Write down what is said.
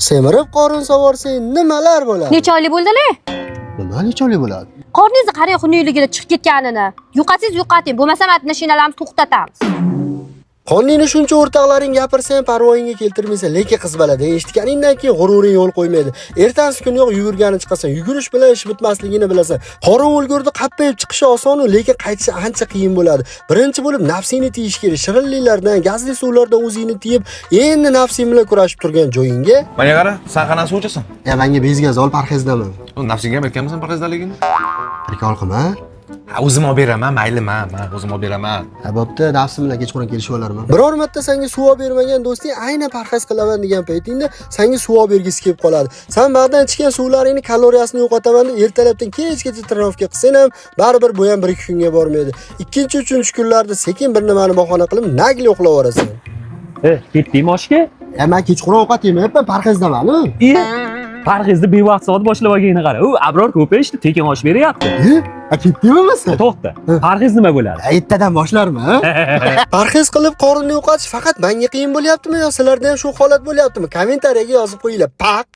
Semirib qorin sovorsang nimalar bo'ladi? Necha oylik bo'ldilar? Nima necha oylik bo'ladi? Qorningizni qarang, xunukligida chiqib ketganini. Yo'qotsangiz yo'qoting, bo'lmasam отношения larimizni to'xtatamiz. Qorningni shuncha o'rtoqlaring gapirsa ham parvoyingga keltirmaysan, lekin qiz bolada eshitganingdan keyin g'ururing yo'l qo'ymaydi. Ertasi kuni yo'q yugurgani chiqasan, yugurish bilan ish bitmasligini bilasan. Qorin o'lgurdi qappayib chiqishi oson, lekin qaytishi ancha qiyin bo'ladi. Birinchi bo'lib nafsingni tiyish kerak. Shirinliklardan, gazli suvlardan o'zingni tiyib, endi nafsing bilan kurashib turgan joyingga Menga qara, san qanaqa suv ichasan? Ya menga bezgaz ol, parhezdaman. Nafsingga ham aytganmisan parhezdaligini? Прикол qilma. Ha, o'zim olib beraman, mayli, man o'zim olib beraman. Ha, bo'pti, nafsim bilan kechqurun kelishib olarman. Biror marta senga suv olib bermagan do'sting aynan parhez qilaman degan paytingda senga suv olib bergisi kelib qoladi. San bag'dan ichgan suvlaringni kaloriyasini yo'qotaman deb ertalabdan kechgacha тренировка qilsang ham baribir bu ham 1-2 kunga bormaydi. Ikkinchi, uchinchi kunlarda sekin bir nimani bahona qilib nagli uxlab yuborasan. E, ketdingmi oshga? Ya men kechqurun ovqat yemayapman, parhezdaman. E, parhezni bevaqt soat boshlab olganini qara. U Abror ko'payishdi, tekin osh beryapti. E, ha, ketdingmi bo'lmasa? To'xta. Parhez nima bo'ladi? Ertadan boshlarmi? Parhez qilib qorinni yo'qotish faqat menga qiyin bo'lyaptimi yo sizlarda ham shu holat bo'lyaptimi? Kommentariyaga yozib qo'yinglar. Paq.